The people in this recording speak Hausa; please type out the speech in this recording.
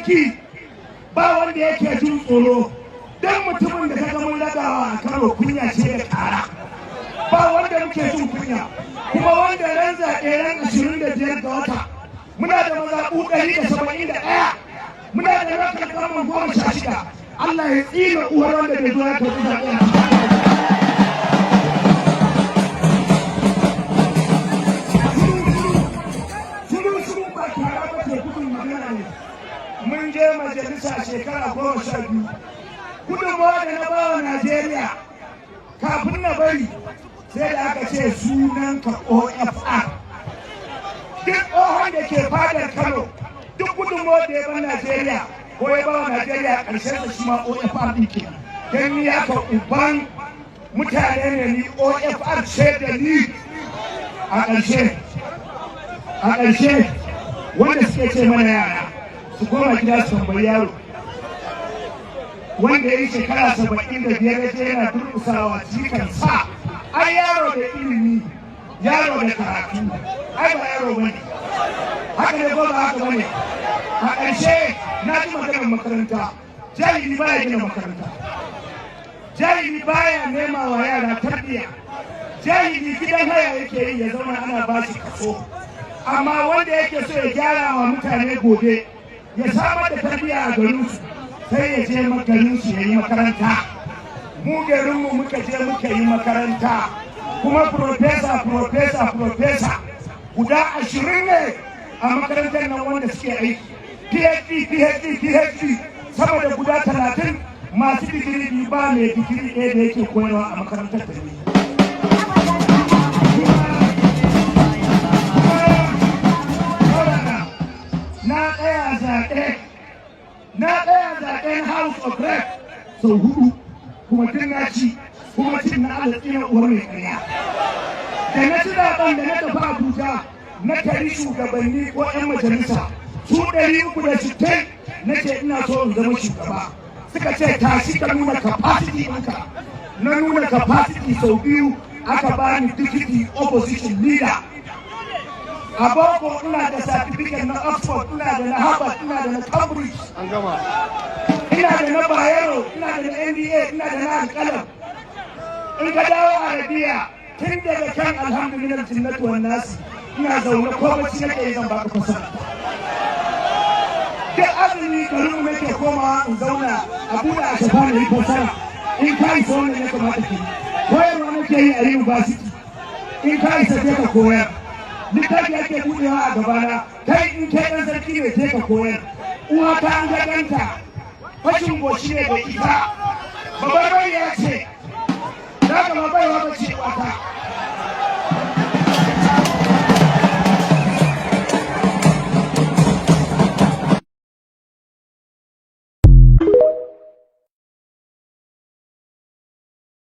mulki, ba wanda yake jin tsoro. Don mutumin da ka ga mun ragawa a Kano, kunya ce da kara. Ba wanda muke jin kunya. Kuma wanda ran zaɓe, ran 25 ga wata, muna da mazaɓu 171, muna da local government 16. Allah ya tsina uwar wanda bai zo ya karɓi zaɓe a. Shiru shiru ba tare ba ke gudun magana ne. Mun je majalisa shekara 12. Gudunmawa da na bawa Najeriya kafin na bari, sai da aka ce sunanka OFR. Duk tsohon da ke fadar Kano, duk gudunmawa da ya ban Najeriya ko ya bawa Najeriya, ƙarshen sa shi ma OFR ɗin kenan. Don ni haka uban mutane ne, ni OFR ce da ni a ƙarshe. A ƙarshe, wanda suke ce mana yara, su koma gida su tambayi yaro wanda ya yi shekara 75 ya je yana durƙusawa jikan sa. Ai yaro da ilimi, yaro da karatu, ai ba yaro bane. Haka ne ko ba haka bane? A ƙarshe, na ji maganar makaranta. Jahili baya gina makaranta, jahili baya nema wa yara tarbiyya, jahili gidan haya yake yi ya zauna ana ba shi kaso. Amma wanda yake so ya gyara wa mutane gobe, ya samar da tarbiyya a garinsu, sai ya je garinsu ya yi makaranta. Mu garinmu muka je muka yi makaranta, kuma professor, professor, professor guda 20 ne a makarantar nan wanda suke aiki, PhD, PhD, PhD sama da guda 30, masu digiri biyu, ba mai digiri ɗaya da yake koyarwa a makarantar da ni. Na tsaya zaɓe, na tsaya zaɓen House of Rep sau hudu, kuma duk na ci, kuma cin na Allah tsina uwar mai ƙarya. Da na ci zaɓen, da na tafi Abuja, na tari shugabanni ko 'yan majalisa su 360, na ce ina so in zama shugaba. Suka ce tashi ka nuna capacity ɗinka. Na nuna capacity sau biyu, aka bani deputy opposition leader. A boko ina da certificate na Oxford, ina da na Harvard, ina da na Cambridge. An gama. Ina da na Bayero, ina da na NDA, ina da na Alkalam. In ka dawo Arabiya, tun daga kan alhamdulillah jinnatu wan nasi, ina zaune ko bacci nake yi zan baka fasara. Duk azumi garinmu nake komawa in zauna a buɗe a shafa na yi fasara. In ka isa, wannan ya kamata ka yi. Koyarwa nake yi a university. In ka isa, sai ka koyar. Littafi ake buɗewa a gabana. Kai in kai ɗan sarki ne, sai ka koyar. Uwa ta an ga ganta, fashin goshi ne da ita. Babbar ya ce za ka ba baiwa ba ce uwata.